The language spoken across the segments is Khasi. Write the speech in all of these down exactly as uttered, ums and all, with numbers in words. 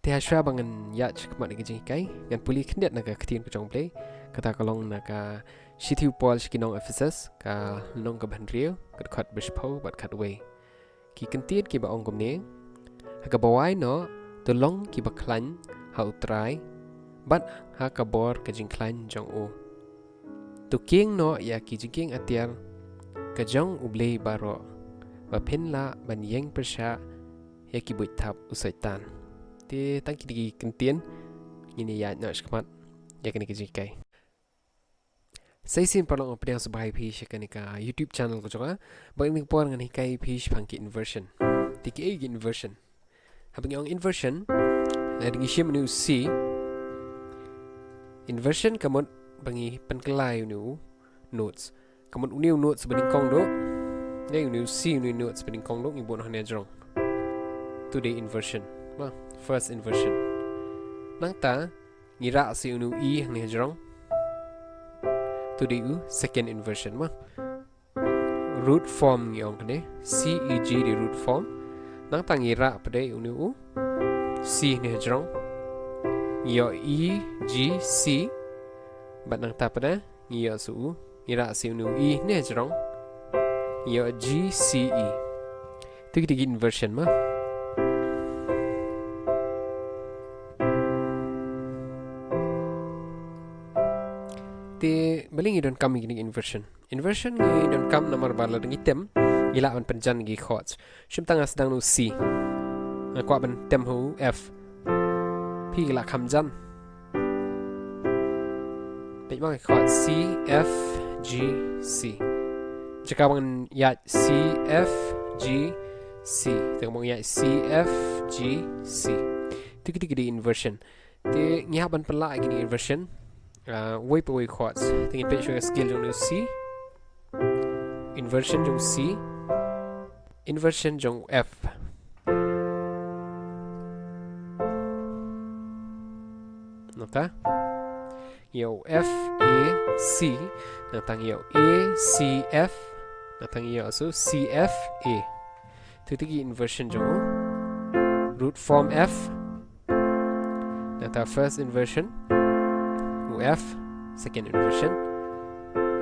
Te hashwa ba ngan ïaid shakhmat ïa ka jinghikai, ngan pule khyndiat na ka ktien ka jong U Blei, kata ka long na ka shithi u Paul sha ki nong Ephesus, ka lynnong kaba hynriew, ka dkhot ba shiphew bad khatwei. Ki kyntien kiba ong kumne: Ha kaba wai noh, to long kiba khlaiñ ha U Trai bad ha ka bor ka jingkhlaiñ jong u. To kieng noh ïa ki jingkieng atiar ka jong U Blei baroh, ba phin lah ban ïeng pyrshah ïa ki buit thap u Soitan. Te tang kine ki kyntien ngin ïaid noh shakhmat ïa kane ka jinghikai. Sa shisien paralok, nga pdiang sngewbha ïa phi sha kane ka YouTube channel ka jong nga. Bad kane ka por ngan hikai ïa phi shaphang ki inversion. Te kiei ki inversion? Haba ngi ong inversion, lada ngi shim une u C, inversion ka mut ba ngi pynkylla ïa une u notes. Ka mut une u notes ba nyngkong duh, ne une u C, une u notes ba nyngkong duh, ngi buh noh hangne hajrong. To dei inversion. Ba first inversion. Nangta ngi rah sa ïa une u E hangne hajrong. To dei u second inversion, ba root form ngi ong kane, C E G dei root form. Nangta ngi rah pat ïa une u C hangne hajrong. Ngi ïoh E G C. Bad nangta pat ngi ïoh sa u, ngi rah sa ïa une u E hangne hajrong. Ngi ïoh G C E. To kine ki dei ki inversion, ba. Te balei ngi donkam ïa kine ki inversion? Inversion ngi donkam namar ba lada ngi tem, ngi lah ban pynjan ïa ki chords. Shim tang nga sdang na u C, nga kwah ban tem ha u F. Phi, ki lah kham jan. Peit, ma, nga kwah C F G C. Jaka ba ngan ïaid C F G C, te nga ong ïaid C F G C. To kine ki dei ki inversion. Te ngi hap ban pynlah ïa kine ki inversion, ah, wei pa wei chords. Te ngin peit shuwa ka scale jong une u C, inversion jong u C, inversion jong u F. Nangta ngi ïoh F A C, nangta ngi ïoh A C F, nangta ngi ïoh sa u C F A. To kine ki inversion jong u. Root form F, nangta first inversion u F, second inversion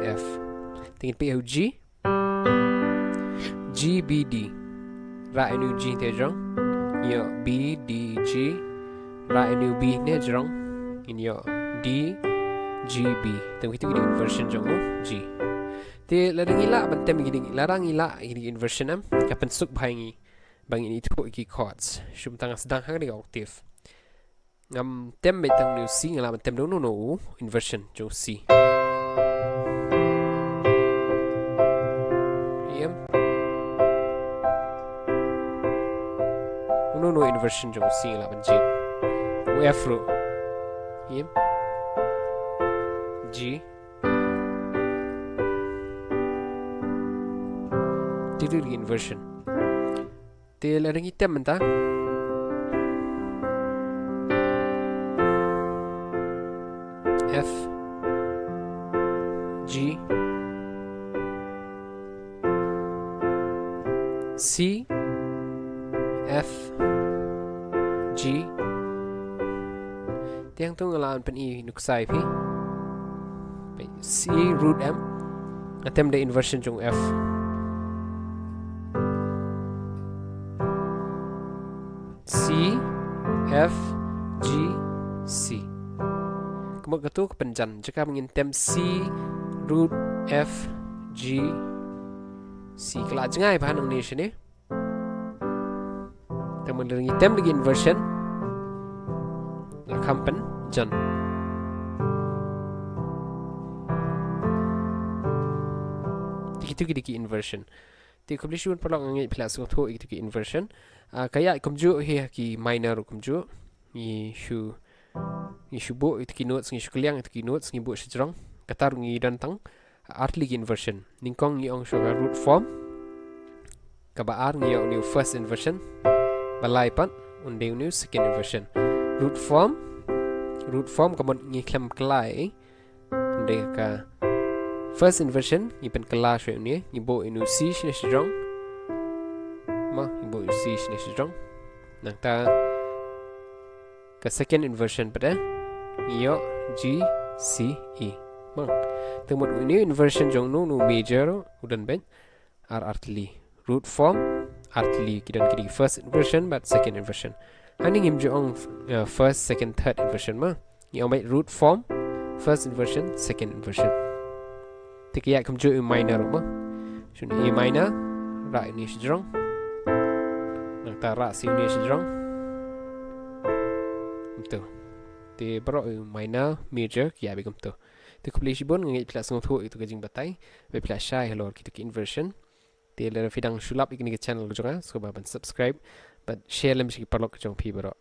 F. Te ngin peit ha u G, G B D. Rah ïa une u G hangne hajrong, ngi ïoh B D G. Rah ïa une u B hangne hajrong, ngin ïoh D G B. Te kine ki dei ki inversion jong u G. Te lada ngi lah ban tem ïa kine, lada ngi lah ïa kine ki inversion, em, ka pynsuk bha ïa ngi ba ngin ithuh ïa ki chords. Shim tang nga sdang ha kane ka octave. Ngam tem beit tang une u C, nga lah ban tem da uno uno u inversion jong u C. Em. Uno uno u inversion jong u C nga lah ban jied. U F ruh. Em. G. Te dei ki inversion. Te lada ngi tem mynta. F, G, C, F, G. Te hangto nga lah ban pyni nuksa ïa phi. Peit, C root, em. Nga tem da inversion jong u F. C, F, G, C. Ka mut kato ka pynjan, jaka ba ngin tem C root, F, G, C. Ka la jngai bha nangne shane. Te mynta ngi tem da ki inversion, la kham pynjan. Te kito ki dei ki inversion. Te khublei shibun paralok, nga ngeit phi la sngewthuh ïa kito ki inversion. Ah, ka ïaid kumjuh hi ha ki minor ruh kumjuh. Ngi shu, ngi shu buh ïa kito ki notes, ngi shu kylliang ïa kito ki notes, ngi buh shajrong. Kata ruh ngi don tang ar tylli ki inversion. Nyngkong ngi ong shuwa ka root form. Kaba ar ngi ïoh une u first inversion. Ba lai pat, un dei une u second inversion. Root form, root form ka mut ngi khlem kylla ei. Un dei ka first inversion, ngi pynkylla shuwa une, ngi buh une u C shane shajrong. Mo, ngi buh une u C shane shajrong. Nangta Ka second inversion pat eh, ngi ïoh G C E. Mo, te mut une u inversion jong uno uno u major u don beit ar artylli. Root form artylli ki don, ki dei first inversion bad second inversion. Hangne ngim ju ong uh, first, second, third inversion mo. Ngi ong beit root form, first inversion, second inversion. Te ki ïaid kumjuh, u minor mo. Shu A minor, rah une shajrong. Nangta rah sha une shajrong. Kumto. Te baroh u minor, major ki ïaid beit kumto. Te khublei shibun, nga ngeit phi la sngewthuh ïa kito ki jingbatai. Ba phi la shai halor kito ki inversion. Te lada phi dang shu lap ïa kane ka channel ka jong nga, sngewbha ban subscribe bad share lem sha ki paralok ka jong phi baroh.